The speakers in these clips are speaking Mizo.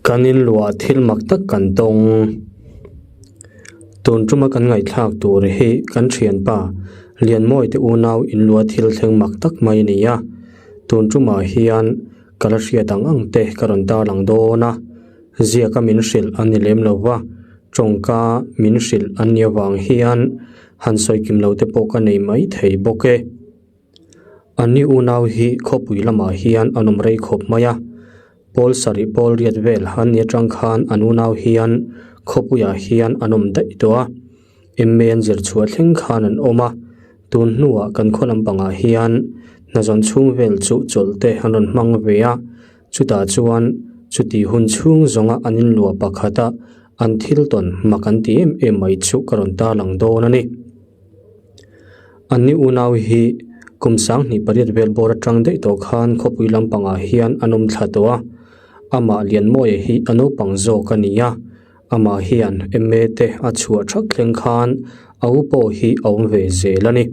Kan inluah thil mak tak kan tawng. Tun tuma kan ngaihthlak tur hi kan thianpa Lianmawi te unau inluah thil thleng mak tak mai a ni a. Tun tumah hian ka la hriat ang ang te ka rawn tarlang dawn a. Ziaka min hrilh an ni lem lo va, tawngka min hrilh an ni avang hian han sawi kim lo te pawh ka nei mai thei bawk e. Anni unau hi khawpui lamah hian an awm rei khawp mai a, pawl sarih pawl riat vel an ni atang khan an unau hian khawpuiah hian an awm daih tawh a, MA an zir chhuah thleng khan an awm a, tun hnuah kan khaw lampangah hian hnazawn chhung vel chu chawlh te an rawn hmang ve a, chutah chuan chuti hun chhung zawnga an inluah pakhata an thil tawn mak an ti em em mai chu ka rawn tarlang dawn a ni. Anni unau hi kum sanghnih pariat vel bawr atang daih tawh khan khawpui lampangah hian an awm thla tawh a, amah Lianmawia hi a naupang zawk a ni a, amah hian MA te a chhuah thak thleng khan a u pawh hi a awm ve zel a ni.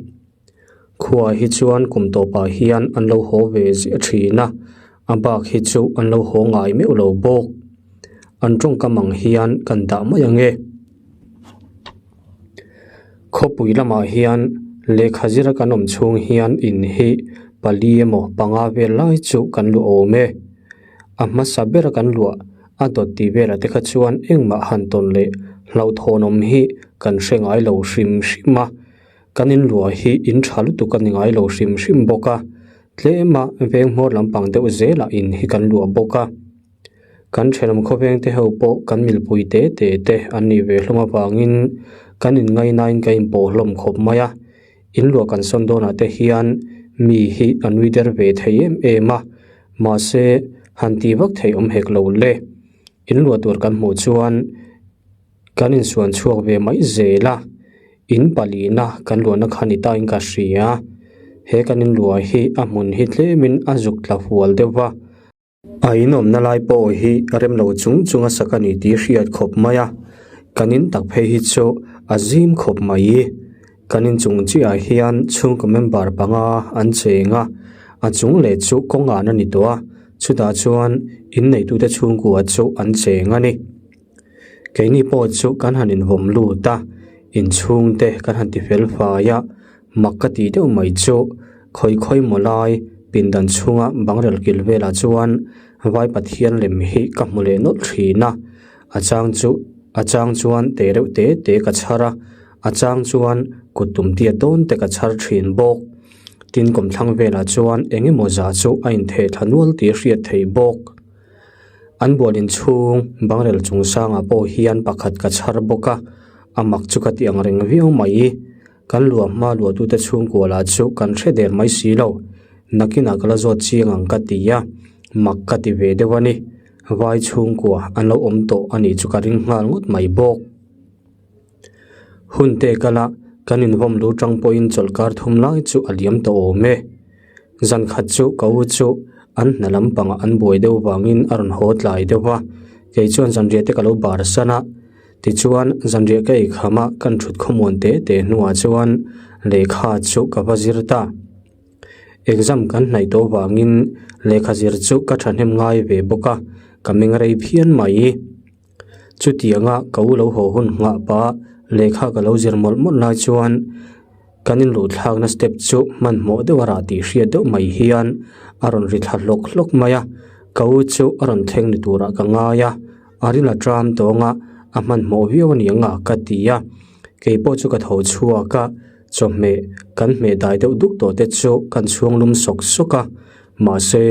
Khuaah hi chuan kum tawpah hian an lo haw ve ziah thin a, a bak hi chu an lo haw ngai meuh lo bawk. An tawngkam ang hian kan dah mai ang e. Khawpui lamah hian lehkha zira kan awm chhung hian in hi pali emaw panga vel lai chu kan luah awm e. A hmasa bera kan luah a dawt tih velah te kha chuan engmah han tawn leh hlauhthawnawm hi kan hre ngai lo hrim hrim a. Kan in luah hi in tha lutuk a ni ngai lo hrim hrim bawk a, tlema veng hmawr lampang deuh zelah in hi kan luah bawk a. Kan thenawm khawveng te ho pawh kan milpui te te te an nih ve hlawm avangin kan inngainain ka inpawh hlawm khawp mai a, in luah kan sawn dawnah te hian mi hi a nui der ve thei em em a, mahse han tih vak theih awm hek lo le. In luah tur kan hmuh chuan kan insuan chhuak ve mai zel a, in palina kan luahna kha ni tain ka hria. He kan inluah hi a hmun hi tlemin a zuk tla hual deuh va. A inawmna lai pawh hi rem lo chung chung a sak a ni tih hriat khawp mai a, kan in tak phei hi chu a zim khawp mai. Kan inchung chiahah hian chhungkaw member panga an cheng a, a chung leh chu kawngah a ni tawh a, chutah chuan inneitute chhungkua chu an cheng a ni. Keini pawh chu kan han invawm lut a, inchhungte kan han ti fel fai a. Mak ka tih deuh mai chu khawi khawi maw lai pindan chhunga bangrel kil velah chuan vai pathian lem hi ka hmu leh nawlh thin a, a chang chu a chang chuan te reuh te te ka chhar a, a chang chuan kut tum tiat dawn te ka chhar thin bawk. Tin kawmthlang velah chuan eng emaw zah chu a intheh thla nual tih a hriat theih bawk. An bual inchhung bangrel chung sangah pawh hian pakhat ka chhar bawk a, a mak chu ka ti ang reng viau mai. Kan luah hma luahtute chhungkua lah chu kan hre der mai si lo. Nakinah ka la zawt chiang ang ka ti a, mak ka ti ve deuh a ni. Vai chhungkua an lo awm tawh a nih chu ka ring nghal ngawt mai bawk. Hun te kala kan invawm lu tang pawhin chawlhkar thum lai chu a liam tawh awm e. Zan khat chu ka u chu an hna lampangah an buai deuh vangin a rawn haw tlai deuh va, kei chuan zanriah te ka lo bar san a. Tichuan, zanriah ka ei kham a, kan thut khawmuan te te hnuah chuan lehkha chu ka va zir ta. Exam kan hnaih tawh vangin lehkha zir chu ka thahnem ngai ve bawk a, ka meng rei phian mai. Chutianga ka u lo haw hun nghah pah lehkha ka lo zir mawlh mawlh lai chuan kan inluhthlakna step chu hmanhmawh deuh a rah tih hriat deuh mai hian a rawn ri thla hlawk hlawk mai a, ka u chu a rawn thleng ni turah ka ngai a. A ril a tram tawng a, a hmanhmawh viau a ni ang a ka ti a. Kei pawh chu ka tho chhuak a, chawhmeh kan hmeh dai deuh duk tawh te chu kan chhuang lum sawk sawk a. Mahse,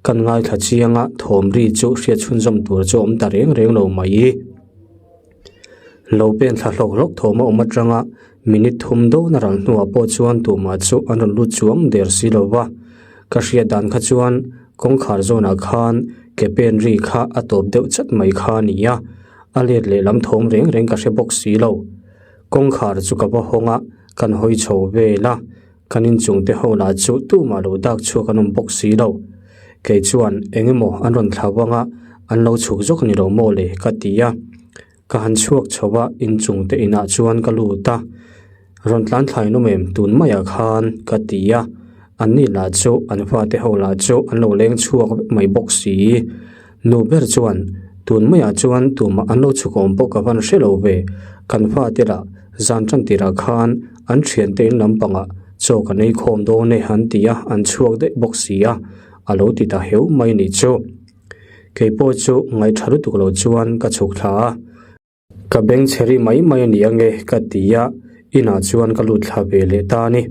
kan ngaithla chiang a, thawm ri chu hriat chhunzawm tur chu a awm ta reng reng lo mai. Lo pen thla hlawk hlawk thawm a awm atanga minute thum dawn a ral hnuah pawh chuan tumah chu an rawn lut chuang der si lo va. Ka hriat dan kha chuan kawngkhar zawnah khan ke pen ri kha a tawp deuh chat mai kha a ni a, a let lehlam thawm reng reng ka hre bawk si lo. Kawngkhar chu ka va hawng a, kan hawi chho vel a, kan inchung te ho lah chu tumah lo dak chhuak an awm bawk si lo. Kei chuan eng emaw an rawn thla vang a, an lo chhuk zawk a ni lo maw le ka ti a. Ka han chhuak chho a, inchung te inah chuan ka lut a, rawn tlan thlai nawm em tun maiah khan ka ti a, an ni lah chu an fate ho lah chu an lo leng chhuak vek mai bawk si. Nu ber chuan. Tun maiah chuan tumah an lo chhuk awm pawh ka van hre lo ve. Kan fate lah zan tan tirah khan an thiante in lampangah chaw kan ei khawm dawn e an ti a, an chhuak daih bawk si a, a lo ti ta heu mai ni chu. Kei pawh chu ngaihṭha lutuk lo chuan ka chhuk thla a. Ka beng chhe ri mai mai a ni ange ka ti a, inah chuan ka lut thla ve leh ta a ni.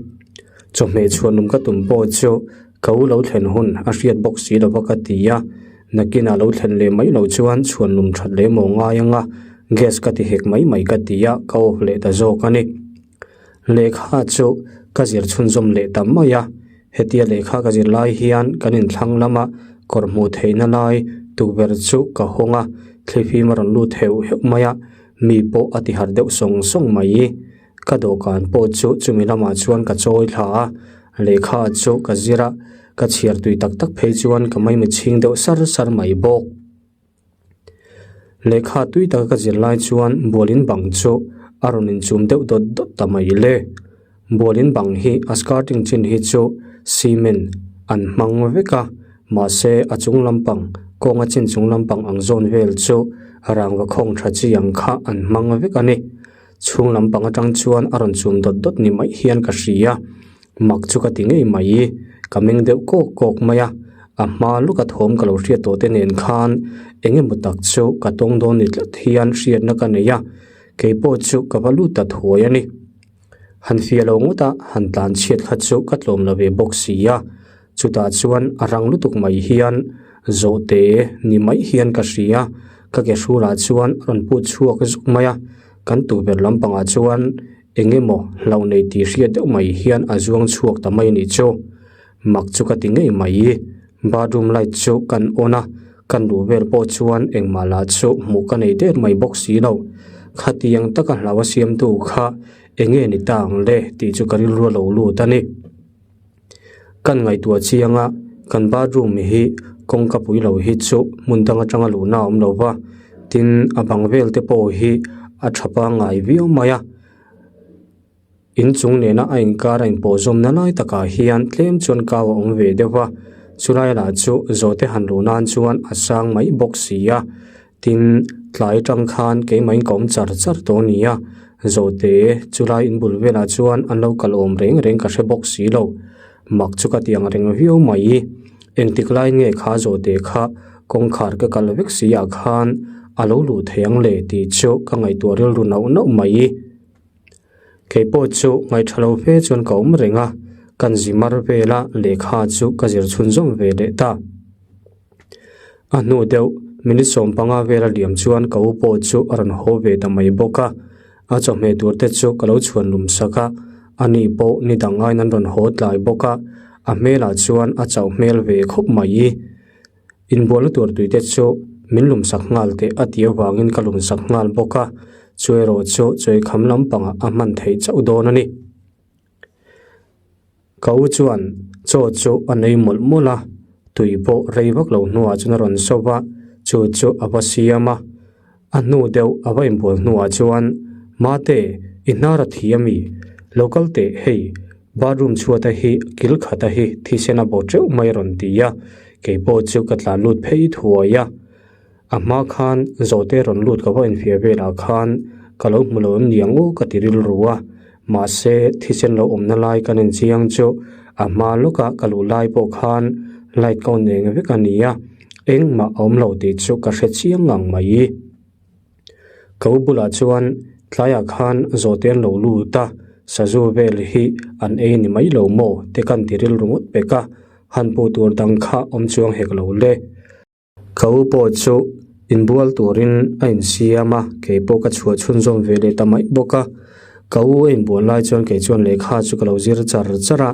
Chawhmeh chhuanlum ka tum pawh chu ka u lo thlen hun a hriat bawk si lova ka ti a, nakinah lo thlen leh mai loh chuan chhuanlum that leh maw ngai anga gas ka ti hek mai mai ka ti a, ka off leh ta zawk a ni. Lehkha chu ka zir chhunzawm leh ta mai a, hetia lehkha ka zir lai hian kan inthlang lama kawr hmuh theihna lai tukverh chu ka hawng a, thlifim a rawn lut heuh heuh mai a, mi pawh a ti harh deuh sawng sawng mai. Ka dawhkan pawh chu chumi lamah chuan ka chawi thla a, lehkha chu ka zir a, ka chhiar tui tak tak phei chuan ka maimi chhing deuh sar sar mai bawk. Lehkha tui taka ka zir lai chuan bualin bang chu a rawn inchum deuh dawt dawt ta mai le. Bualin bang hi a skirting chin hi chu cement an hmang vek a, mahse a chung lampang kawnga chin chung lampang ang zawn vel chu rangva khawng tha chi ang kha an hmang vek a ni. Chhung lampang atang chuan a rawn chum dawt dawt ni mai hian ka hria. Mak chu ka ti ngei mai, ka meng deuh kawk kawk mai a, a hma lawka thawm ka lo hriat tawh te nen khan eng emaw tak chu ka tawng dawn ni tlat hian hriatna ka nei a, kei pawh chu ka va lut ta thuai a ni. Han fiah lo ngawt a, han tlan chhiat kha chu ka tlawm lo ve bawk si a, chutah chuan a rang lutuk mai hian zawhte ni mai hian ka hria, ka ke hrulah chuan a rawn put chhuak zuk mai a, kan tukverh lampangah chuan Eng emaw hlauh nei tih hriat deuh mai hian a zuang chhuak ta mai a nih chu. Mak chu ka ti ngei mai. Bathroom light chu kan on a, kan luh vel pawh chuan engmah lah chu hmuh ka nei der mai bawk si lo. Khatiang taka hlau a siamtu kha eng nge ni ta ang le tih chu ka rilru a lo lut a ni. Kan ngaihtuah chiang a, kan bathroom hi kawngka pui lo hi chu hmun dang atanga luhna a awm lo va, tin a bang vel te pawh hi a tha pangngai viau mai a, inchung nena a inkar a inpawh zawmna lai takah hian tlem chuan kau a awm ve deuh va, chulai lah chu zawhte han luh nan chuan a sang mai bawk si a. Tin, tlai atang khan keimah in ka awm char char tawh a ni a, zawhte chulai in bul velah chuan an lo kal awm reng reng ka hre bawk si lo. Mak chu ka ti ang reng viau mai. Engtik lai nge kha zawhte kha kawngkhar ka kal vek si ah khan a lo luh thei ang le tih chu ka ngaihtuah rilru nauh nauh mai. Kei pawh chu ngaihṭha lo fe chuan ka awm reng a, kan zi mar vela lehkha chu ka zir chhunzawm ve leh ta. A hnu deuh minute 15 vela liam chuan ka u pawh chu a rawn haw ve ta mai bawk a, a chawhmeh tur te chu ka lo chhuan lum sak a, ani pawh ni dang aiin an rawn haw tlai bawk a, a hmelah chuan a chauh hmel ve khawp mai. Inbualna tur tui te chu min lum sak nghal teh a tih avangin ka lum sak nghal bawk a, chu erawh chu chawikham lampangah a hman theih chauh dawn a ni. Ka u chuan chaw chu a nei mawlh mawlh a, tui pawh rei vak lo hnuah chuan a rawn sawp a, chu chu a va siam a. A hnu deuh a va inbual hnuah chuan, Mate, i hnar a thi a mi? Lo kal teh hei, bathroom chhuata hi kil khata hi thisen a baw teuh mai a rawn ti a, kei pawh chu ka tlan lut phei thuai a. A hma khan zawhte rawn lut ka va infiah velah khan ka lo hmu lo em ni ang aw ka ti rilru a, mahse thisen lo awmna lai kan inchiang chu a hma lawka ka luh lai pawh khan light ka on eng vek a ni a, engmah a awm lo tih chu ka hre chiang ngang mai. Ka u bulah chuan tlaiah khan zawhte an lo lut a, sazu vel hi an ei ni mai lo maw te kan ti rilru ngawt pek a, han puh tur dang kha awm chuang hek lo le. Ka u pawh chu inbual turin a insiam a, kei pawh ka chhuah chhunzawm ve leh ta mai bawk a. Ka u a inbual lai chuan kei chuan lehkha chu ka lo zir char char a,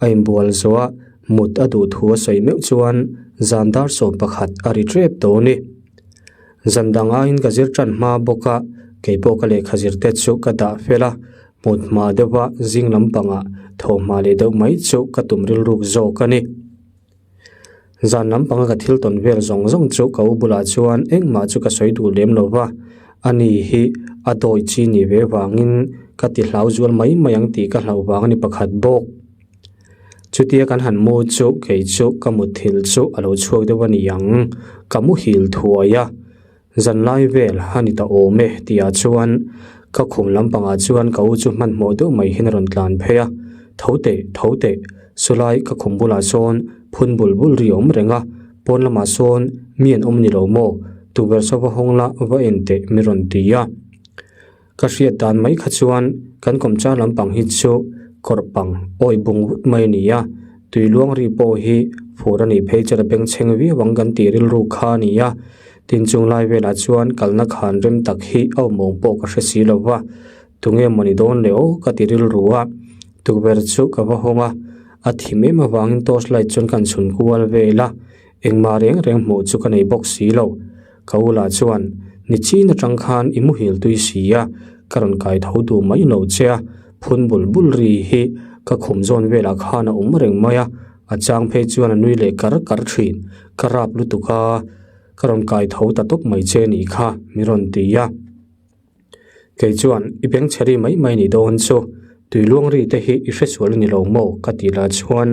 a inbual zawh a mut a duh thu a sawi meuh chuan zan dar 11 a ri tep tawh a ni. Zan dang aiin ka zir tan hma bawk a, kei pawh ka lehkha zir te chu ka dah fel a, mut hma deuh a zing lampangah thawhhma leh deuh mai chu ka tum rilruk zawk a ni. Zan lampanga ka thil tawn vel zawng zawng chu ka u bulah chuan engmah chu ka sawi duh lem lo va, ani hi a dawi chi ni ve vangin ka ti hlau zual mai mai ang tih ka hlauh vang a ni pakhat bawk. Chutia kan han mu chu kei chu ka mutthil chu a lo chhuak deuh a ni ang, ka muhil thuai a. Zanlai vel a ni ta awm e tih ah chuan ka khum lampangah chuan ka u chu hmanhmawh deuh mai hian a rawn tlan phei a, Tho teh, tho teh, sawlai ka khum bulah sawn phun bul bul ri a awm reng a, pawn lamah sawn mi an awm ni lo maw? Tukverh saw va hawng la va en teh mi rawn ti a. Ka hriat dan mai kha chuan kan kawmchar lampang hi chu kawrh pang awi bung vut mai a ni a, tui luang ri pawh hi fur a nih phei chuan a bengchheng viau ang kan tih rilru kha a ni a. Tin chung lai velah chuan kalna khan rem tak hi a awm awm pawh ka hre si lo va, tunge mawni dawn le aw ka ti rilru a, tukverh chu ka va hawng a, a thim em avangin torch light chuan kan chhun kual vel a, engmah reng reng hmuh chu ka nei bawk si lo. Ka u lah chuan, Ni chin atang khan i muhil tui si a, ka rawn kai tho duh mai lo che a, phun bul bul ri hi ka khum zawn velah khan a awm reng mai a, a chang phei chuan a nui leh kar kar thin, ka rap lutuk a, ka rawn kai tho ta tawp mai che nih kha, mi rawn ti a. Kei chuan, I bengchhe ri mai mai ni dawn chu, tui luang ri te hi i hresual a ni lo maw? ka ti lah chuan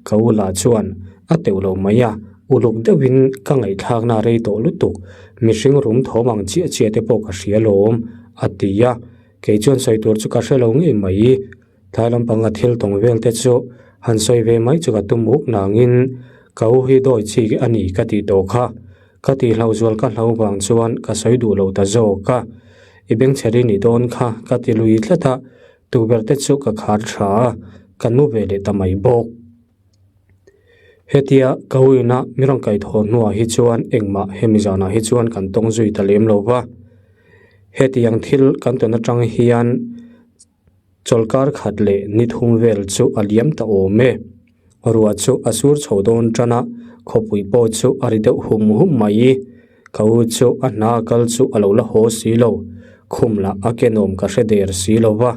ka u lah chuan a teuh lo mai a, uluk deuhin ka ngaihthlakna a rei tawh lutuk, mihring rum thawm ang chiah chiah te pawh ka hria lawm, a ti a. Kei chuan sawi tur chu ka hre lo ngei mai. Tlai lampanga thil tawng vel te chu han sawi ve mai chu ka tum uk nangin ka u hi dawi chi a ni ka tih tawh kha. Ka tih hlauh zual ka hlau vang chuan ka sawi duh lo ta zawk a. I bengchhe ri ni dawn kha ka ti lui tlat a, tukverh te chu ka khar tha a, ka nu ve leh ta mai bawk. Hetia ka u ina mi rawn kaihthawh hnuah hi chuan engmah hemi zanah hi chuan kan tawng zui ta lem lo va. Hetiang thil kan tawn atang hian. Chawlhkar khat leh ni thum vel chu a liam ta awm e. Ruah chu a sur chho dawn tan a, khawpui pawh chu a ri deuh hum hum mai. Ka u chu a hna kal chu a lo la haw si lo, khum lah a kenawm ka hre der si lo va.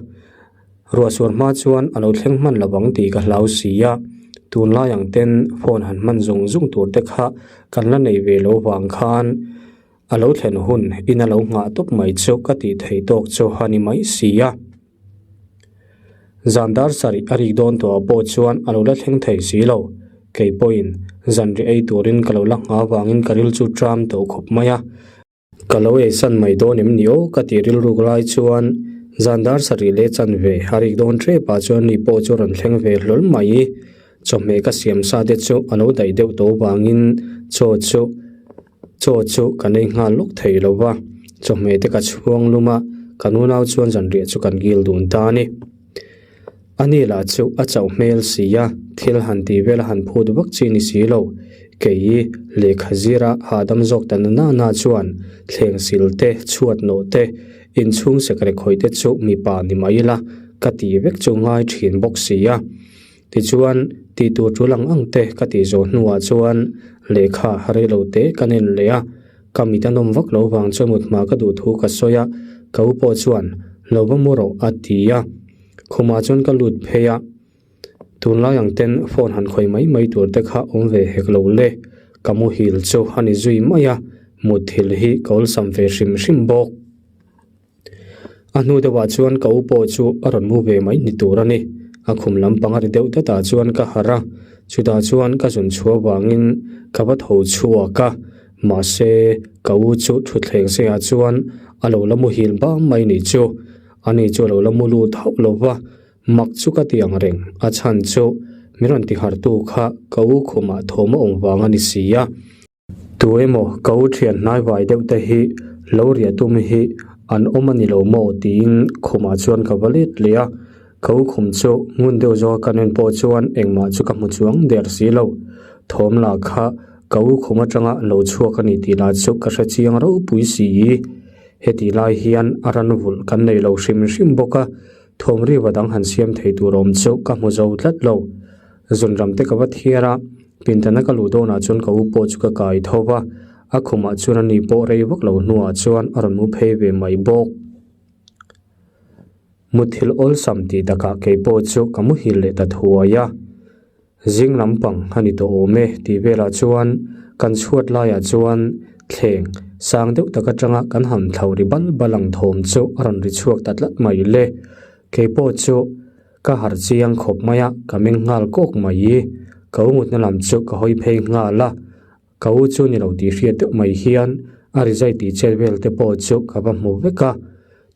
Ruah sur hma chuan a lo thleng hman lo ang tih ka hlau si a, tunlai ang ten phone han hman zung zung tur te kha kan la nei ve lo vang khan A lo thlen hun in a lo nghah tawp mai chu ka tih theih tawk chu a ni mai si a. Zan dar sarih a rik dawn tawhah pawh chuan a lo la thleng thei si lo. Kei pawhin zan ri ei turin ka lo la nghah avangin ka ril chu ṭam tawh khawp mai a. Ka lo eisan mai dawn em ni aw ka tih rilruk lai chuan zan dar sarih leh chanve a rik dawn ṭepah chuan ni pawh chu a rawn thleng ve hlawl mai. Chawhmeh ka siam sa te chu a lo daih deuh tawh avangin chaw chu Chaw chu kan ei nghal lawk thei lo va, chawhmeh te ka chhuang lum a, kan unau chuan zanriah chu kan kil dun ta a ni. A ni lah chu a chauh hmel si a, thil han tih vel a han phut vak chi ni si lo. Kei lehkha zira hahdam zawk ta na na chuan thleng sil te, chhuat nawh te, inchhung sekrek khawih te chu mipa ni mai ila ka tih vek chu ngai thin bawk si a. Tichuan, tih tur tul ang ang te ka tih zawh hnuah chuan lehkha rei lo te ka nen leh a, ka mit a nawm vak lo vang chuan mut hma ka duh thu ka sawi a, ka u pawh chuan lo va mu rawh a ti a, khumah chuan ka lut phei a, tunlai ang ten phone han khawih mai mai tur te kha awm ve hek lo le, ka muhil chu a ni zui mai a, mutthilh hi ka awlsam ve hrim hrim bawk. A hnu deuhah chuan ka u pawh chu a rawn mu ve mai ni tur a ni. A khum lampang a ri deuh datah chuan ka harh a, chutah chuan ka zun chhuah vangin ka va tho chhuak a, mahse ka u chu thutthleng seiah chuan a lo la muhil bam mai ni chu. Ani chu a lo la mu lut hauh lo va, mak chu ka ti ang reng, a chhan chu min rawn tihartu kha ka u khumah thawm a awm vang a ni si a. Tu emaw ka u thian hnaivai deuh te hi lo riah tum hi an awm a ni lo maw tiin khumah chuan ka va let leh a, ka u khum chu ngun deuh zawka ka nen pawh chuan engmah chu ka hmu chuang der si lo. Thawm lah kha ka u khum atanga lo chhuak a ni tih lah chu ka hre chiang ropui si. Heti lai hian a ran vulh kan nei lo hrim hrim bawk a, thawm riva dang han siam thei tur awm chu ka hmu zo tlat lo. Zunram te ka va thiar a, pintana ka luh dawnah chuan ka u pawh chu ka kai tho va, a khumah chuan ani pawh rei vak lo hnuah chuan a rawn mu phei ve mai bawk. Muthilh awlsam tih takah kei pawh chu ka muhil leh ta thuai a, zing lampang a ni tawh awm e tih velah chuan kan chhuat laiah chuan thleng sang deuh tak atanga kan han thlo ri bal bal ang thawm chu a rawn ri chhuak ta tlat mai le, kei pawh chu. Ka harh chiang khawp mai a, ka meng nghal kawk mai i, ka u ngutna lam chu ka hawi phei nghal a, ka u chu ni lo tih hriat deuh mai hian A rizai tih chet vel te pawh chu ka va hmu vek a,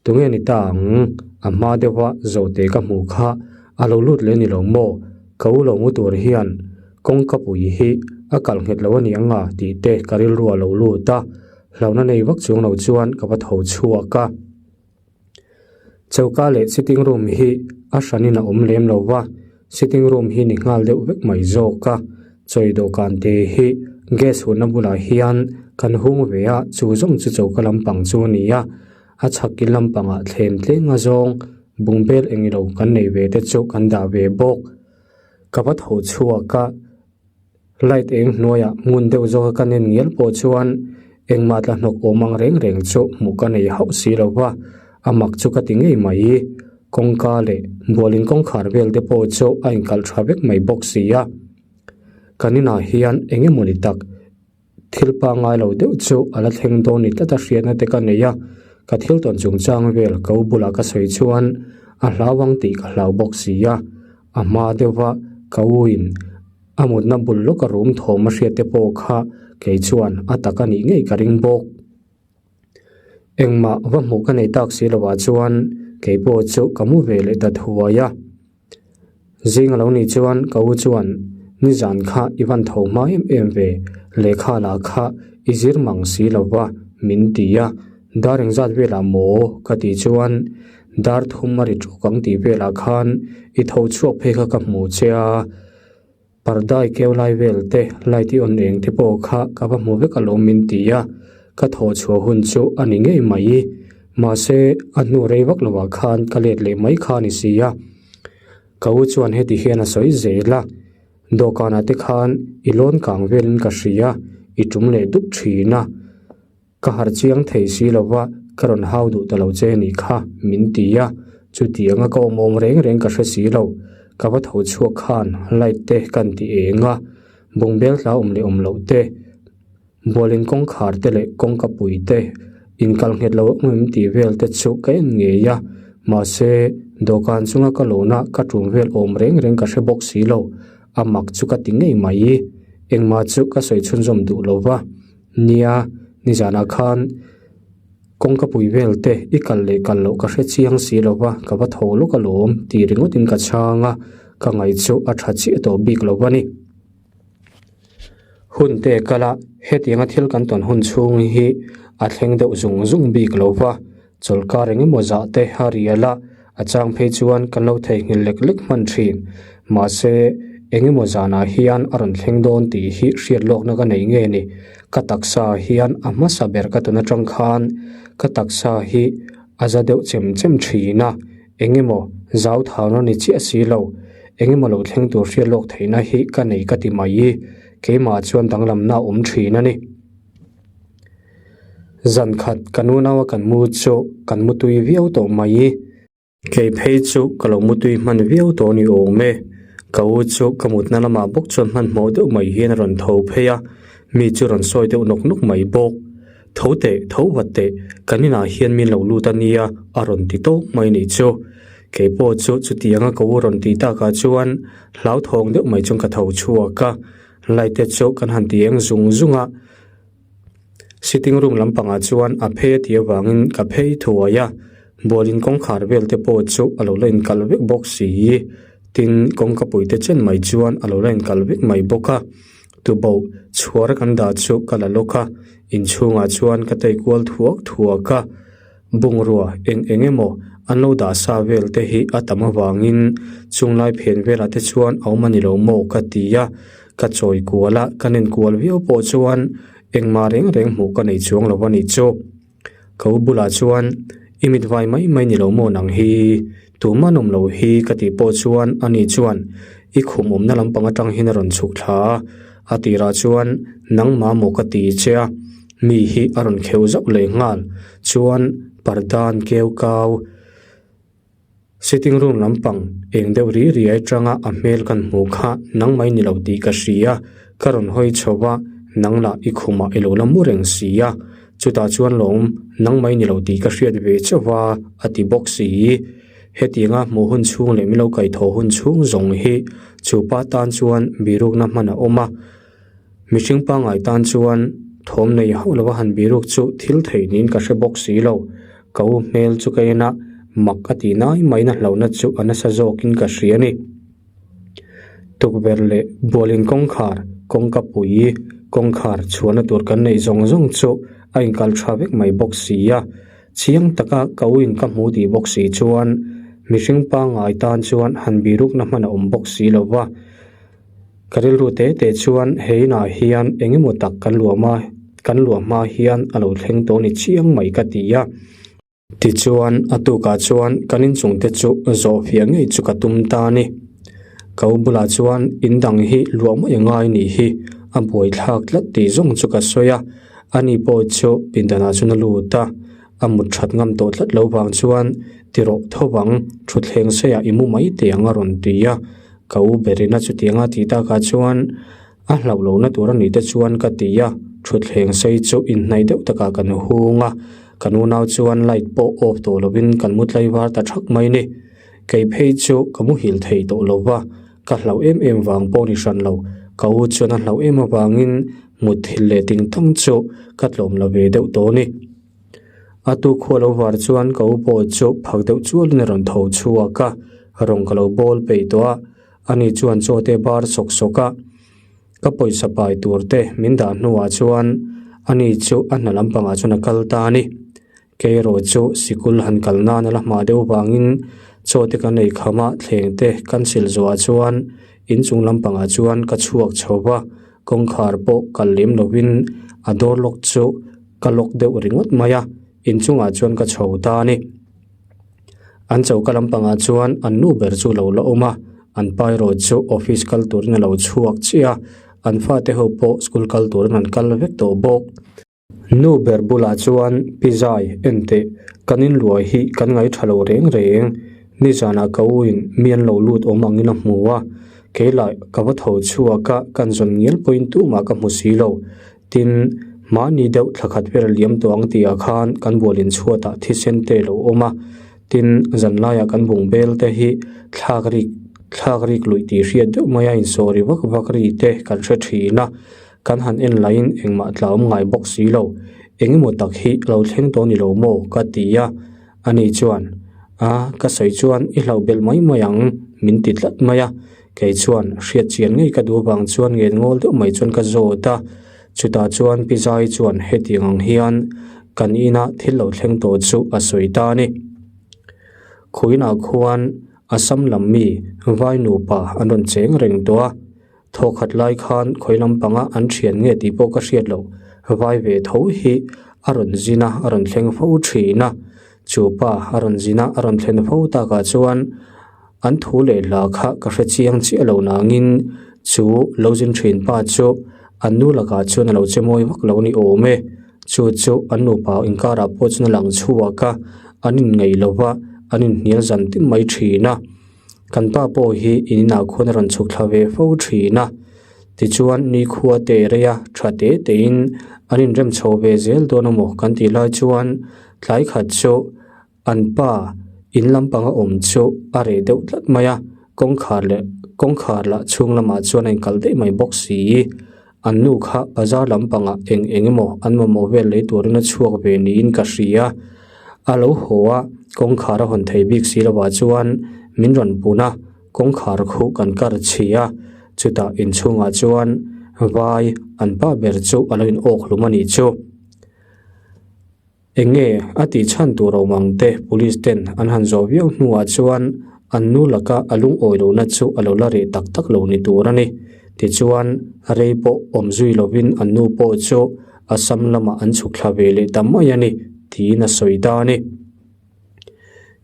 tunge ni ta ang? A hma deuha zawhte ka hmuh kha a lo lut leh ni lo maw? Ka u lo mu tur hian kawngka pui hi a kalh nghet lo a ni ang a tih te ka rilru a lo lut a, hlauhna nei vak chuang lo chuan ka va tho chhuak a. Choka leh sitting room hi a hranin a awm lem lo va, sitting room hi ni nghal deuh vek mai zawk a, chawi dawhkan te hi gas hunna bulah hian kan hung ve a, chu zawng chu choka lampang chu a ni a, a chhak in lampangah thlem tleng a zawng bungbel engilo kan nei ve te chu kan dah ve bawk. Ka va tho chhuak a. Light eng hnuaiah ngun deuh zawka ka nen ngial pawh chuan engmah tla hnawk awm ang reng reng chu hmuh ka nei hauh si lo va, a mak chu ka ti ngei mai. Kawngka leh bualin kawngkhar vel te pawh chu a inkalh tha vek mai bawk si a. Kan inah hian eng emawni tak thil pangngai lo deuh chu a la thleng dawn ni tlat a hriatna te ka nei a, ka thil tawn chungchang vel ka u bulah ka sawi chuan a hlau ang tih ka hlau bawk si a, a hma deuha ka u in A mutna bul lawka rum thawm a hriat te pawh kha kei chuan a tak a nih ngei ka ring bawk. Engmah va hmuh ka nei tak si lovah chuan kei pawh chu ka mu ve leh ta thuai a. Zing a lo nih chuan ka u chuan nizan kha i van tho hma em em ve, lehkha lah kha i zir mang si lova min ti a, dar engzat velah maw ka tih chuan dar thum a ri ṭawk ang tih velah khan i tho chhuak phei kha ka hmu che a. Parda i keu lai vel te, light i on eng te pawh kha ka va hmu vek alawm min ti a, ka thawh chhuah hun chu a ni ngei mai. Mahse, a hnu rei vak lovah khan ka let leh mai kha a ni si a. Ka u chuan heti hian a sawi zel a, Dawhkanah te khan i lawn kang velin ka hria, i tum leh dup thin a. Ka harh chiang thei si lo va, ka rawn hau duh ta lo che nih kha, min ti a. Chutianga ka awm awm reng reng ka hre si lo. Ka va tho chhuak khan light te kan ti eng a, bungbel tla awm leh awm loh te, bualin kawngkhar te leh kawngka pui te inkal nghet lo awm em tih vel te chu ka en ngei a. Mahse, dawhkan chunga ka lawna ka tum vel awm reng reng ka hre bawk si lo. A mak chu ka ti ngei mai. Engmah chu ka sawi chhunzawm duh lo va. Nia, nizanah khan kawngka pui vel te i kal leh kal loh ka hre chiang si lo va, ka va tho lawk alawm tih ringawtin ka chhang a, ka ngaih chu a tha chiah tawh bik lo a ni. Hun te kal a, hetianga thil kan tawn hun chhung hi a thleng deuh zung zung bik lo va, chawlhkar eng emaw zah te a rial a, a chang phei chuan kan lo theihnghilh lek lek hman thin. Mahse, eng emaw zanah hian a rawn thleng dawn tih hi hriat lawkna ka nei nge ni. Ka taksa hian a hmasa ber ka tawn atang khan ka taksa hi a za deuh chem chem thin a, eng emaw zau thauna ni chiah si lo, eng emaw lo thleng tur hriat lawk theihna hi ka nei ka ti mai. Keimah chuan danglamna a awm thin a ni. Zan khat ka nunaua kan mu chu kan mu tui viau tawh mai. Kei phei chu ka lo mu tui hman viau tawh ni awm e. Ka u chu ka mutna lamah bawk chuan hmanhmawh deuh mai hian a rawn tho phei a, mi chu rawn sawi deuh nawk nawk mai bawk. Tho teh, tho vat teh, kan inah hian min lo lut a nia a rawn ti tawk mai nih chu. Kei pawh chu chutianga ka u rawn tih takah chuan hlauthawng deuh mai chuan ka tho chhuak a, light te chu kan han ti eng zung zung a. Sitting room lampangah chuan a phei a tih avangin ka phei thuai a, bualin kawngkhar vel te pawh chu a lo la inkalh vek bawk si. Tin, kawngka pui te chen mai chuan a lo la inkalh vek mai bawk a. Tuboh chhuar kan dah chu ka la lawk a, inchhungah chuan ka tei kual thuak thuak a. Bungrua eng eng emaw an lo dah sa vel te hi a tam avangin chunglai phen velah te chuan a awm a ni lo maw ka ti a, ka chawi kual a, ka nen kual viau pawh chuan engmah reng reng hmuh ka nei chuang lo a nih chu. Ka u bulah chuan i mit vai mai mai ni lo maw nang hi, tumah nawm lo hi ka tih pawh chuan ani chuan i khum awmna lampang atang hian a rawn chhuk thla a, a tirah chuan nangmah maw ka ti che a. Mi hi a rawn kheuh zauh leh nghal chuan parda an keu kau. Sitting room lampang eng deuh ri riai atanga a hmel kan hmuh kha nang mai ni lo tih ka hria. Ka rawn hawi chho a, nang lah i khumah i lo la mu reng si a. Chutah chuan lawm nang mai ni lo tih ka hriat ve chauh a, a ti bawk si. Hetianga hmuh hun chhung leh milo kaihthawh hun chhung zawng hi chupa tan chuan birukna hman a awm a. Mihring pangngai tan chuan Thawm nei hauh lova han biruk chu thil thei niin ka hre bawk si lo. Ka u hmel chu ka en a, mak a tih nai maiin a hlauhna chu a nasa zawkin ka hria a ni. Tukverh leh bualin kawngkhar, kawngka pui, kawngkhar chhuahna tur kan neih zawng zawng chu a inkal tha vek mai bawk si a. Chiang taka ka u in ka hmu tih bawk si chuan mihring pangngai tan chuan han birukna hman a awm bawk si lo va. Ka rilru te te chuan he inah hian eng emaw tak kan luah kan luah hma hian a lo thleng tawh ni chiang mai ka ti a. Tichuan a tukah chuan kan inchung te chu zawh fiah ngei chu ka tum ta a ni. Ka u bulah chuan in dang hi luah mai a ngai nih hi a buaithlak tlat tih zawng chu ka sawi a, ani pawh chu pindanah chuan a lut a, a mut that ngam tawh tlat lo vang chuan tirawh tho vang thutthleng seiah i mu mai teh ang a rawn ti a. Ka u berina chutianga tih takah chuan a hlauh lohna tur a nih te chuan ka ti a, thutthleng sei chu inhnaih deuh takah kan hung a, kan unau chuan light pawh off tawh lovin kan mu tlaivar ta thak mai ni. Kei phei chu ka muhil thei tawh lo va, ka hlauh em em vang pawh ni hran lo, ka u chuan a hlauh em avangin mutthilh leh ting tang chu ka tlawm la ve deuh tawh ni. A tu khua lo var chuan ka u pawh chu phak deuh chualin a rawn tho chhuak a, rawng ka lo bawl peih tawh a, ani chuan chaw te bar sawk sawk a, ka pawisa pai tur te min dah hnuah chuan ani chu a hna lampangah chuan a kal ta a ni. Kei erawh chu sikul han kal nan a la hma deuh vangin chaw te kan ei kham a, thleng te kan sil zawhah chuan inchung lampangah chuan ka chhuak chho va, kawngkhar pawh kal lem lovin a door lock chu Ka lock deuh ringawt mai a, inchungah chuan ka chho ta a ni. An choka lampangah chuan an nu ber chu lo la awm a, an pa erawh chu office kal turin a lo chhuak chiah a, an fate ho pawh school kal turin an kal vek tawh bawk. Nu ber bulah chuan Pi Zai, en teh, kan inluai hi kan ngaih tha lo reng reng, nizanah ka u in mi an lo lut awm angin a hmu a, keilah ka va tho chhuak a, kan zawn ngial pawhin tumah ka hmu si lo. Tin, mahni deuh thla khat vel liam tawh ang tihah khan kan bualin chhuatah thisen te lo awm a, tin, zanlaiah kan bung bel te hi thlak rik thlak rik luih tih hriat deuh mai a insawh ri vak vak ri te kan hre thin a, kan han en laiin engmah tlauhawm ngai bawk si lo, engemaw tak hi lo thleng tawh ni lo maw ka ti a, ani chuan, A, ka sawi chuan i hlauh belh mai mai ang min ti tlat mai a. Kei chuan hriat chian ngei ka duh avang chuan ngen ngawl deuh mai chuan ka zawt a, chutah chuan Pi Zai chuan hetiang ang hian kan ina thil lo thleng tawh chu a sawi ta a ni. Khuinah khuan Assam lam mi vai nupa an rawn cheng reng tawh a, thawkhat lai khan khawi lampanga an thian nge tih pawh ka hriat loh vai ve tho hi a rawn zin a, a rawn thleng fo thin a, chu pa a rawn zin a, a rawn thlen fo takah chuan An thu leh hla kha ka hre chiang chiah lo nangin chu lo zin thin pa chu an nu lakah chuan a lo che mawi vak lo ni awm e. Chu chu an nupa inkarah pawh chuan a lang chhuak a, an inngeih lo va, an inhnial zan tin mai thin a. Kan pa pawh hi in inah khuan a rawn chhuk thla ve fo thin a. Tichuan nikhua te rei a tha te tein an inrem chho ve zel dawn a maw kan tih lai chuan tlai khat chu An pa in lampanga awm chu a reh deuh tlat mai a, kawngkhar leh kawngkhar lah chhung lamah chuan a inkalh daih mai bawk si. An nu kha bazar lampangah eng eng emaw an mamawh vel lei turin a chhuak ve niin ka hria. A lo haw a, kawngkhar a hawn thei bik si lovah chuan min rawn pun a, kawngkhar khuh kan kar chhi a, chutah inchhungah chuan vai an pa ber chu a lo in awk hlum a nih chu. Eng nge a tih chhan tur awm ang te police ten an han zawh viau hnuah chuan an nu laka a lungawi lohna chu a lo la reh tak tak lo ni tur a ni. Tichuan rei pawh awm zui lovin an nu pawh chu Assam lamah an chhuk thla ve leh ta mai a ni tiin a sawi ta a ni.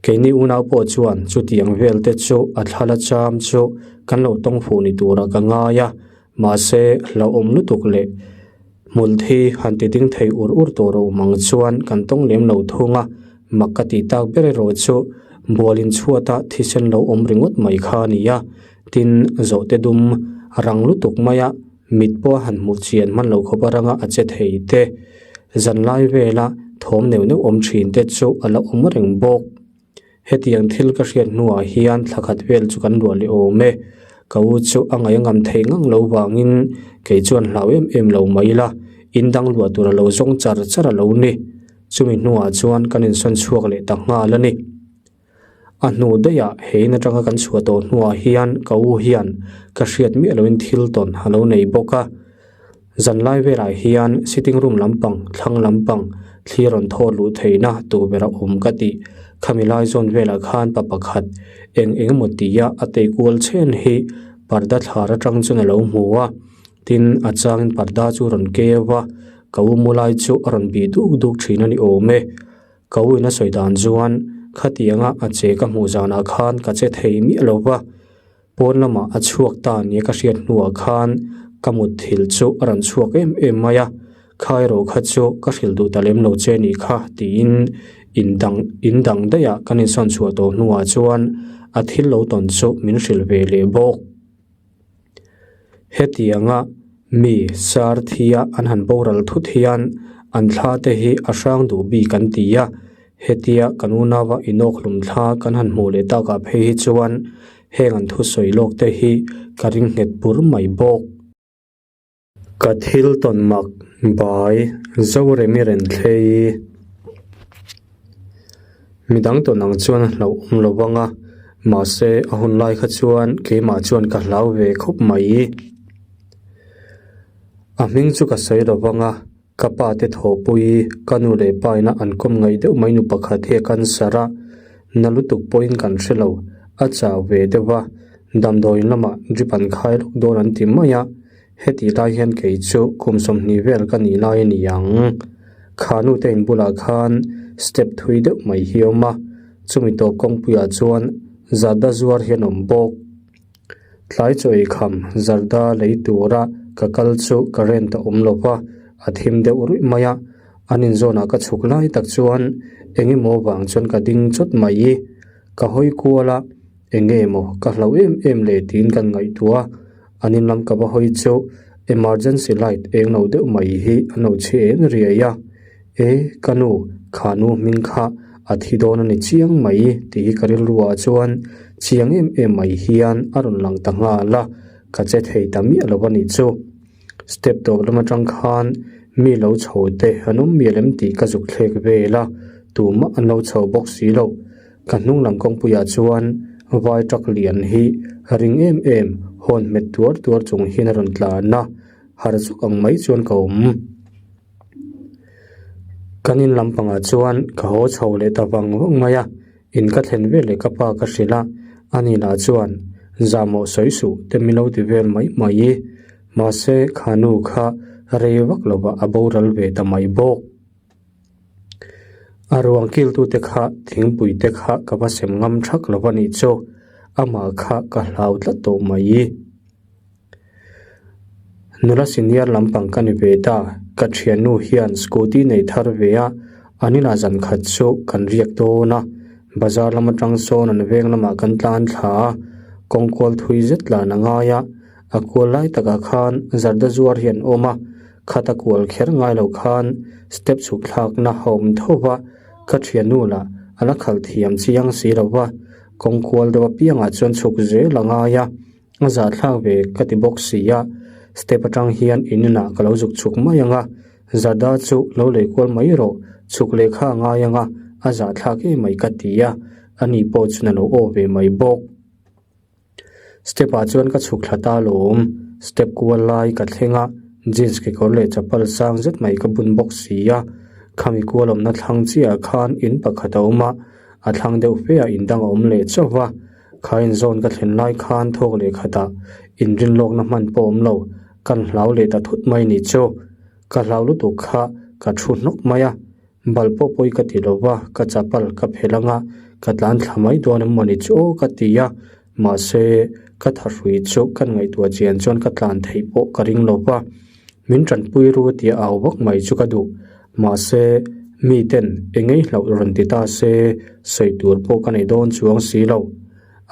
Keini unau pawh chuan chutiang vel te chu a thlala cham chu kan lo tawng fuh ni turah ka ngai a, mahse hlauhawm lutuk leh hmul thi han ti ding thei ur ur tawh ro mang chuan kan tawng lem lo thung a, mak ka tih tak ber erawh chu bualin chhuata thisen lo awm ringawt mai kha a ni a, tin zawhte dum rang lutuk maia mit pawh a han hmuh chian hman lo khawp aranga a che thei te, zanlai vela thawm neuh neuh awm thin te chu a la awm reng bawk. Hetiang thil ka hriat hnuah hian thla khat vel chu kan luah leh awm e. Ka u chu a ngaih a ngam thei ngang lo vangin kei chuan hlau em em lo mai ila. In dang luah tur a lo zawng char char a lo ni. Chumi hnuah chuan kan insawn chhuak leh ta nghal a ni. A hnu daihah he in atanga kan chhuah tawh hnuah hian ka u hian ka hriat miah loin thil tawn a lo nei bawk a. Zanlai velah hian sitting room lampang thlang lampang thli rawn thaw luh theihna tukverh a awm ka tih. Khami lai zawn velah khan pa pakhat eng eng emaw tia a tei kual chhen hi parda thlar atang chuan a lo hmu a. Tin, a changin parda chu rawn keu a, ka u mu lai chu a rawn bih duk duk thin a ni awm e. Ka u in a sawi dan chuan khatianga a che ka hmuh zanah khan ka che thei miah lo va, pawn lamah a chhuak ta nia ka hriat hnuah khan ka mutthilh chu a rawn chhuak em em mai a, kha erawh kha chu ka hrilh duh ta lem lo che nih kha tiin in dang in dang daihah kan insawn chhuah tawh hnuah chuan a thil lo tawn chu min hrilh ve leh bawk. Hetianga mi sar thia an han boral thut hian an thla te hi a hrang duh bik an ti a, hetia kan unauva inawkhlum thla kan han hmuh leh takah phei hi chuan heng an thusawi lawk te hi ka ring nghet bur mai bawk. Ka thil tawn mak bai Zoremi Renthlei Midang tawn ang chuan a hlauh awm lo vang a, mahse a hun lai kha chuan keimah chuan ka hlau ve khawp mai. A hming chu ka sawi lo vang a, ka pa te thawhpui ka nu leh pa ina an kawm ngaih deuh mai nu pakhat hi a cancer a, na lutuk pawhin kan hre lo, a chau ve deuh a, damdawiin lamah drip an khai lawk dawn an ti mai a. Hetih lai hian kei chu kum 20 vel ka nih lai a ni ang. Kha nu te in bulah khan step thui deuh mai hi a awm a, chumi tawp kawngpuiah chuan zarda zuar hian a awm bawk. Tlai chaw ei kham zarda lei tura ka kal chu current a awm lo va, a thim deuh ruih mai a. An inzawnah ka chhuk lai tak chuan eng emaw vang chuan ka ding chawt mai. Ka hawi kual a, eng nge maw ka hlauh em em le tiin kan ngaihtuah a. An in lam ka va hawi chu emergency light eng lo deuh mai hi an lo chhi eng riai a, E ka nu, kha nu hming kha a thi dawn a ni chiang mai tih hi ka rilru ah chuan chiang em em mai hian a rawn lang ta nghal a, ka che thei ta miah lo a nih chu. Step tawp lam atang khan mi lo chho te an awm mial em tih ka zuk thlek vel a, tumah an lo chho bawk si lo. Ka hnung lam kawngpuiah chuan vai truck lian hi ring em em hawn hmet tuar tuar chung hian a rawn tlan a, harh zuk ang mai chuan ka awm. Kan in lampangah chuan ka haw chho leh ta vang vang mai a, in ka thlen vel leh ka pa ka hrilh a, ani lah chuan zahmawh sawi suh te min lo ti vel mai mai. Mahse kha nu kha rei vak lovah a boral ve ta mai bawk. A ruang kiltute kha thingpui te kha ka va sem ngam thak lo a nih chu, amah kha ka hlau tlat tawh mai. Nula senior lampang ka ni ve ta, ka thiannu hian scooty nei thar ve a, an inah zan khat chu kan riak dawn a, bazar lam atang sawn an veng lamah kan tlan thla a, kawng kual thui zet tlan a ngai a, a kual lai takah khan zarda zuar hi an awm a. Khat a kual kher ngai lo khan step chhuk thlakna a awm tho va, ka thiannu lah a la khalh thiam chiang si lo va, kawng kual deuh apiangah chuan chhuk zel a ngai a, a zahthlak ve ka ti bawk si a, step atang hian in inah ka lo zuk chhuk mai ang a, Zada chu lo lei kual mai rawh, chhuk leh kha a ngai ang a, a zahthlak em mai ka ti a, ani pawh chuan a lo aw ve mai bawk. Step ah chuan ka chhuk thla ta alawm, step kual lai ka thleng a, jeans kekawr leh chapal sang zet mai ka bun bawk si a, khami kual awmna thlang chiah ah khan in pakhat a awm a, a thlang deuh fe ah in dang a awm leh chauh va, kha in zawn ka thlen lai khan thawk leh khatah inrin lawkna hman pawh awm lo, kan hlau leh ta thut mai ni chu, ka hlau lutuk kha ka thu hnawk mai a. Bal pawh pawi ka ti lo va, ka chapal ka phelh anga ka tlan thla mai dawn em mawni chu aw ka ti a, mahse ka thahrui chu kan ngaihtuah chian chuan ka tlan theih pawh ka ring lo va, min tanpui ru tia au vak mai chu ka duh, mahse miten eng ei hlauh rawn ti ta se sawi tur pawh ka nei dawn chuang si lo.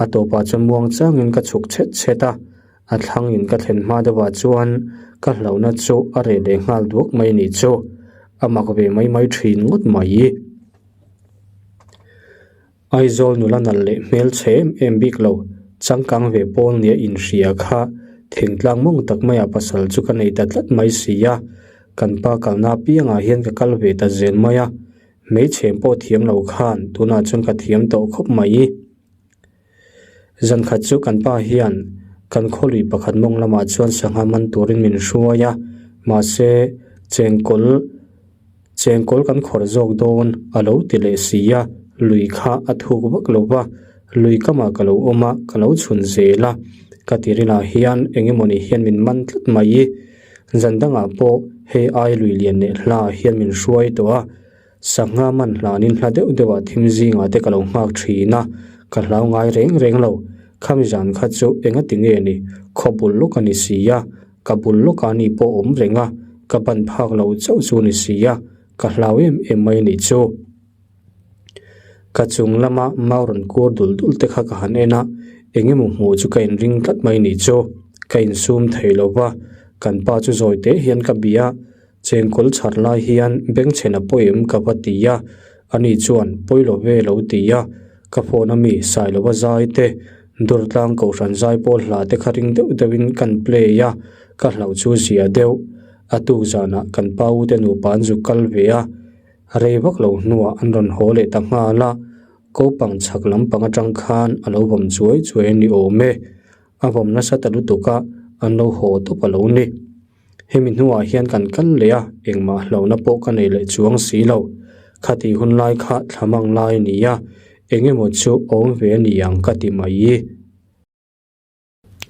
A tawpah chuan muang changin ka chhuk chhet chhet a, a thlangin ka thlen hma deuhah chuan ka hlauhna chu a reh leh nghal duak mai a nih chu, a mak ve mai mai thin ngawt mai. Aizawl nula nalh leh hmel chhe em em bik lo, changkang ve pawl nia inhria kha thingtlang mawng tak maiah pasal chu ka nei ta tlat mai si a. Kan pa kalna apiangah hian ka kal ve ta zel mai a, hmeichhe pawh thiam lo khan tunah chuan ka thiam tawh khawp mai. Zan khat chu kan pa hian kan khawlui pakhat mawng lamah chuan sangha man turin min hruai a, mahse chengkawl chengkawl kan khawrh zawk dawn a lo ti leh si a, lui kha a thuk vak lo va, lui kamah ka lo awm a, ka lo chhun zel a, ka tirilah hian eng emawni hian min man tlat mai. Zan dangah pawh hei ai lui lian leh hla hian min hruai tawh a. Sangha man hlanin hla deuh deuhah thim zingah te ka lo nghak thin a, ka hlau ngai reng reng lo. Khami zan kha chu enga ti nge ni, khaw bul lawk a ni si a, ka bul lawkah ni pawh awm reng a, ka ban phak lo chauh chu ni si a, ka hlau em em mai ni chu. Ka chung lama mau rawn kur dul dul te kha ka han en a, eng emaw hmuh chu ka inring tlat mai ni chu. Ka insum thei lo va, kan pa chu zawi teh hian ka bia a. Chengkawl chhar lai hian bengchhen a pawi em ka va ti a, ani chuan pawi lo ve lo ti a, ka phone a mi Sailova zai te, Durtlang Kohhran zai pawl hla te kha ring deuh deuhin kan play a, ka hlauh chu zia deuh. A tuk zanah kan pa u te nupa an zuk kal ve a, rei vak lo hnuah an rawn haw leh ta nghal a, kopang chhak lampang atang khan a lo vawm chuai chuai a ni awm e, a vawm nasa ta lutuk a, an lo haw tawp a lo ni. Hemi hnuah hian kan kal leh a, engmah hlauhna pawh ka nei leh chuang si lo. Khati hun lai kha thlamang lai a ni a, eng emaw chu awm ve a ni ang ka ti mai.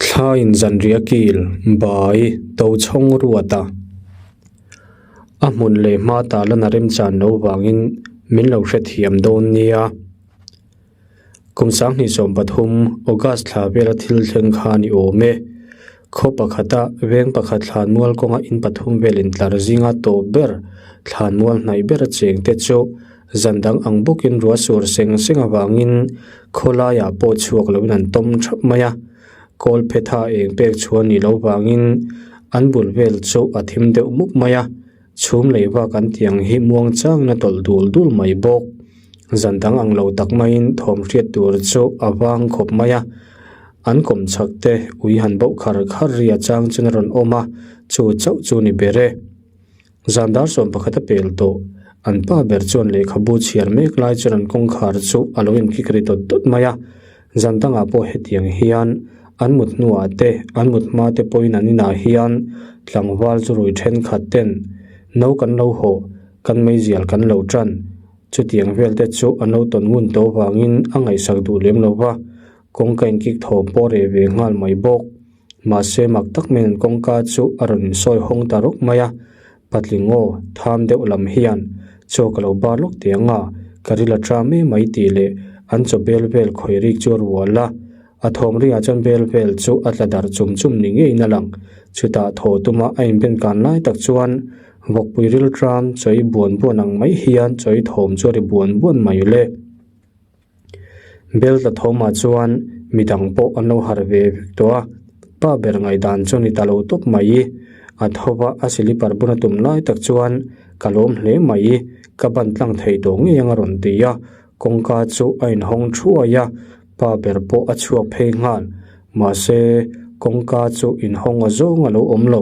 Thla in zanriah kil, bai, to chhawng ruat a. A hmun leh hma talan a remchan lo vangin min lo hrethiam dawn nia. Kum 2013 August thla vela thil thleng kha a ni awm e. Khaw pakhata veng pakhat thlanmual kawnga in pathum vel intlar zinga tawp ber thlanmual hnaih ber a cheng te chu zan dang ang bawkin ruah sur seng seng avangin khawlaiah pawh chhuak loin an tawm thap mai a. Kawl phetha eng pek chhuah ni lo vangin an bul vel chu a thim deuh mup mai a. Chhum lei vak an tih ang hi muang changin a tawlh dul dul mai bawk. Zan dang ang lo tak maiin thawm hriat tur chu a vang khawp mai a. An kawm chhak te ui han bauh khar khar ri a chang chuan a rawn awm a, chu chauh chu ni ber e. Zan dar 11 a pel tawh. An pa ber chuan lehkhabu chhiar mek lai chuan an kawngkhar chu a lo inkik ri dawt dawt mai a. Zan dangah pawh hetiang hian an mut hnuah te, an mut hma te pawhin an inah hian tlangval chu rui thenkhat ten no kan lo hawh, kan meizial kan lo tan. Chutiang vel te chu an lo tawn ngun tawh vangin a ngaihsak duh lem lo va, kawngka inkik thawm pawh reh ve nghal mai bawk. Mahse mak tak maiin an kawngka chu a rawn insawi hawng ta rawk mai a, Patling aw, tham deuh lam hian chaw ka lo bar lawk teh ang a, ka ril a tram em mai tih leh an chaw bel vel khawi rik chu a rual a. A thawm ringah chuan bel vel chu a tla darh chum chum ni ngeiin a lang. Chutah thaw tuma a inben kan lai tak chuan vawkpui ril tram chawi buan buan ang mai hian chawi thawm chu a ri buan buan mai le. Bel tla thawmah chuan midang pawh an lo harh ve vek tawh a, pa ber ngaihdan chu a ni ta lo tawp mai. A tho va, a silipar bun a tum lai tak chuan ka lawm hle mai, ka ban tlang thei tawh ngei ang a rawn ti a, kawngka chu a inhawng thuai a, pa ber pawh a chhuak phei nghal. Mahse, kawngka chu inhawng a zawng a lo awm lo,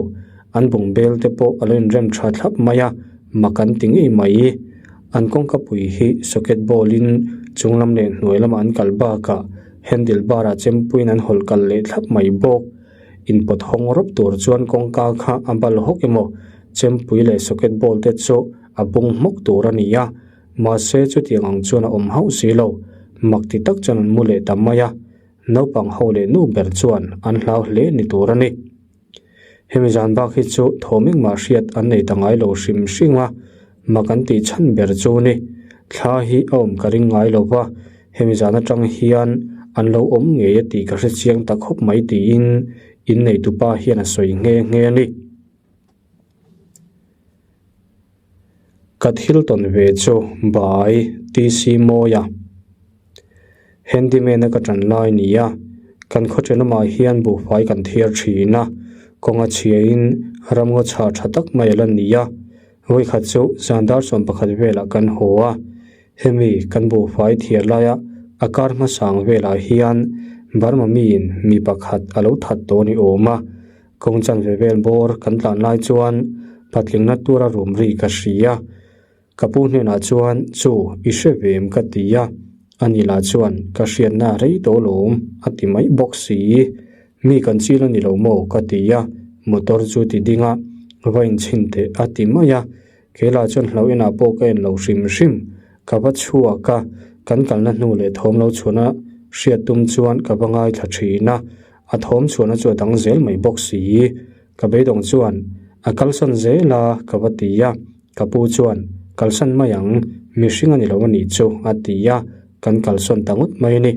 an bung bel te pawh a lo inrem tha thlap mai a, mak an ti ngei mai. An kawngka pui hi socket ball in chung lam leh hnuai lamah an kal bakah handle bar ah chempuiin an hawlh kal leh thlap mai bawk. Inpawt hawng rawp tur chuan kawngka kha a bal hawk emaw chempui leh socket ball te chu a bung hmawk tur a ni a, mahse chutiang ang chuan a awm hauh si lo. Mak ti tak chuan an mu leh ta mai a, naupang ho leh nu ber chuan an hlau hle ni tur a ni. Hemi zan bak hi chu thawm engmah hriat an nei ta ngai lo hrim hrim a, mak an tih chhan ber chu ni. Thla hi a awm ka ring ngai lo va, hemi zan atang hian an lo awm ngei a tih ka hre chiang ta khawp mai tiin inneitupa hian a sawi nghe nghe a ni. Ka thil tawn ve chu bai TC Mawia handyman a ka tan lai ni a, kan khaw thenawmah hian buhfai kan thiar thin a, kawng a chhiain ramngaw chhah tha tak mai a la ni a, vawikhat chu zan dar 11 velah kan haw a, hemi kan buhfai thiar laia a kar hmasang velah hian Burma miin mi pakhat a lo that tawh a ni awm a. Kawng chanve vel bawr kan tlan lai chuan Patling na tura rum ri ka hria. Ka pu hnenah chuan, Chu, i hre ve em? ka ti a. Ani lah chuan, Ka hriatna a rei tawh lawm, a ti mai bawk si. Mi kan chil a ni lo maw? ka ti a. Motor chu ti ding a, Va inchhin teh, a ti mai a. Kei lah chuan hlo inah pawh ka en lo hrim hrim. Ka va chhuak a, kan kalna hnu leh thawm lo chhuahna hriat tum chuan ka va ngaithla thin a. A thawm chhuahna chu a dang zel mai bawk si. Ka beidawng chuan, A kalsan zel a, ka va ti a. Ka pu chuan, Kalsan mai ang, mihring a ni lo a nih chu, a ti a, kan kalsawn ta ngawt mai a ni.